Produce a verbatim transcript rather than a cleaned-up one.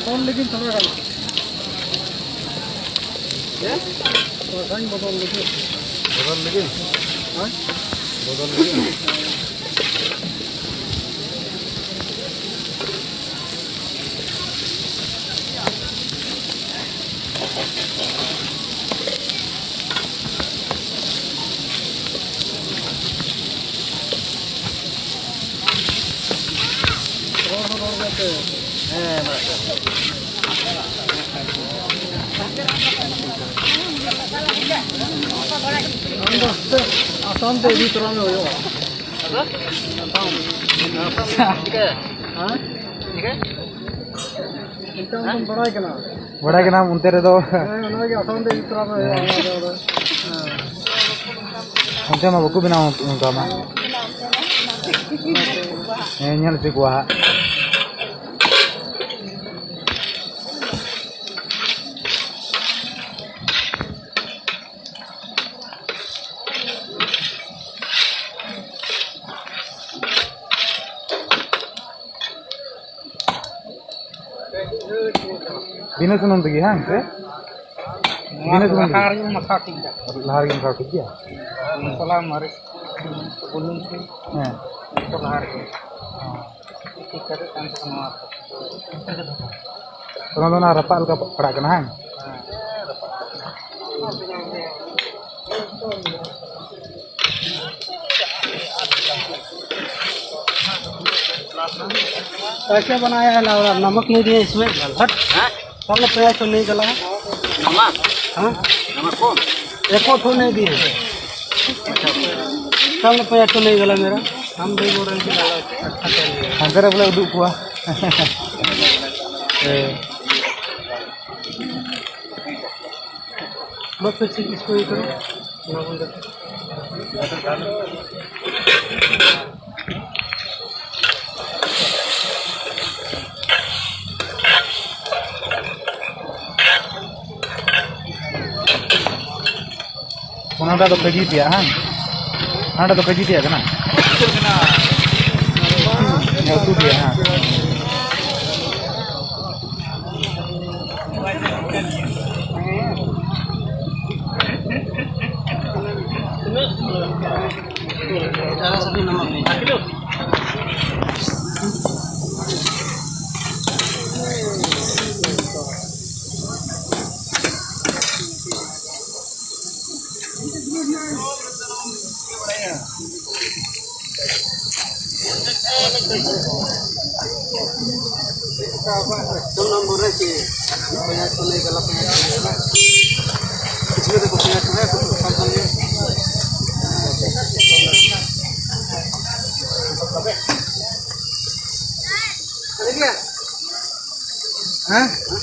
ᱵᱚᱫᱚᱞ ᱞᱟᱹᱜᱤᱫ ᱛᱷᱚᱲᱟ ᱜᱟᱱ᱾ ᱪᱮᱫ? ᱯᱚᱭᱥᱟᱧ ᱵᱚᱫᱚᱞ ᱞᱟᱹᱜᱤᱫ᱾ ᱵᱚᱫᱚᱞ ᱞᱟᱹᱜᱤᱫ? ᱦᱮᱸ? ᱵᱚᱫᱚᱞ ᱞᱟᱹᱜᱤᱫ? ᱨᱚᱲ ᱦᱚᱸ ᱨᱚᱲ ᱜᱮ ᱛᱚ᱾ ᱦᱮᱸ, ᱢᱟ᱾ ᱟᱢ ᱫᱚ ᱦᱟᱱᱛᱮ ᱟᱥᱟᱢ ᱛᱮ ᱤᱫᱤ ᱛᱚᱨᱟ ᱢᱮ ᱦᱩᱭᱩᱜᱼᱟ᱾ ᱟᱥᱟᱢ᱾ ᱦᱮᱸ? ᱮᱱᱛᱮ ᱟᱢ ᱫᱚᱢ ᱵᱟᱲᱟᱭ ᱠᱟᱱᱟ᱾ ᱵᱟᱲᱟᱭ ᱠᱟᱱᱟᱢ ᱚᱱᱛᱮ ᱨᱮᱫᱚ᱾ ᱦᱮᱸ, ᱚᱱᱟᱜᱮ ᱟᱥᱟᱢ ᱛᱮ ᱤᱫᱤ ᱛᱚᱨᱟ ᱢᱮ ᱦᱩᱭᱩᱜᱼᱟ, ᱚᱱᱟ ᱫᱚ ᱟᱫᱚ, ᱦᱮᱸ᱾ ᱚᱱᱛᱮ ᱢᱟ ᱵᱟᱠᱚ ᱵᱮᱱᱟᱣ ᱚᱱᱠᱟ ᱢᱟ᱾ ᱦᱮᱸ, ᱧᱮᱞ ᱦᱚᱪᱚ ᱠᱚᱣᱟ ᱦᱟᱸᱜ᱾ ᱵᱤᱱᱟᱹ ᱥᱩᱱᱩᱢ ᱛᱮᱜᱮ, ᱦᱟᱝ ᱥᱮ? ᱱᱚᱣᱟ ᱵᱤᱱᱟᱹ ᱥᱩᱱᱩᱢ ᱞᱟᱦᱟ ᱛᱮᱜᱮ? ᱨᱮᱜᱮ ᱢᱟᱠᱷᱟᱣ ᱴᱷᱤᱠ ᱜᱮᱭᱟ᱾ ᱞᱟᱦᱟ ᱨᱮᱜᱮ ᱢᱟᱠᱷᱟᱣ ᱴᱷᱤᱠ ᱜᱮᱭᱟ? ᱢᱚᱥᱞᱟ, ᱢᱟᱹᱨᱤᱪ, ᱵᱩᱞᱩᱝ ᱠᱚ ᱦᱮᱸ᱾ ᱡᱚᱛᱚ ᱞᱟᱦᱟ ᱨᱮᱜᱮ᱾ ᱴᱷᱤᱠ ᱠᱟᱛᱮ ᱛᱟᱭᱚᱢ ᱛᱮ ᱱᱚᱣᱟ ᱠᱚ᱾ ᱚᱱᱟ ᱫᱚ ᱚᱱᱟ ᱨᱟᱯᱟᱜ ᱞᱮᱠᱟ ᱯᱟᱲᱟᱜ ᱠᱟᱱᱟ, ᱦᱟᱝ? ᱦᱮᱸ, ᱨᱟᱯᱟᱜ᱾ कैसे बनाया है लावड़ा? नमक नहीं दिए इसमें। हट। हाँ? कल प्याज तो नहीं गला है। नमक? हाँ? नमक कौन? एको ठो नहीं दिए। कल प्याज तो नहीं गला मेरा। हम भी बोल रहे हैं कि लावड़ा अच्छा चल रहा है। ᱦᱟᱱᱛᱮ ᱨᱮ ᱵᱚᱞᱮ ᱩᱫᱩᱜ ᱠᱚᱣᱟ᱾ ᱦᱮᱸ᱾ बस फिर से इसको ये करो। ᱚᱱᱟᱴᱟᱜ ᱫᱚ ᱠᱟᱹᱡᱤ ᱛᱮᱭᱟᱜ, ᱦᱟᱝ? ᱦᱟᱱᱟᱴᱟᱜ ᱫᱚ ᱠᱟᱹᱡᱤ ᱛᱮᱭᱟᱜ ᱠᱟᱱᱟ? ᱩᱛᱩ ᱛᱮᱭᱟᱜ, ᱦᱟᱝ? ᱦᱮᱸ?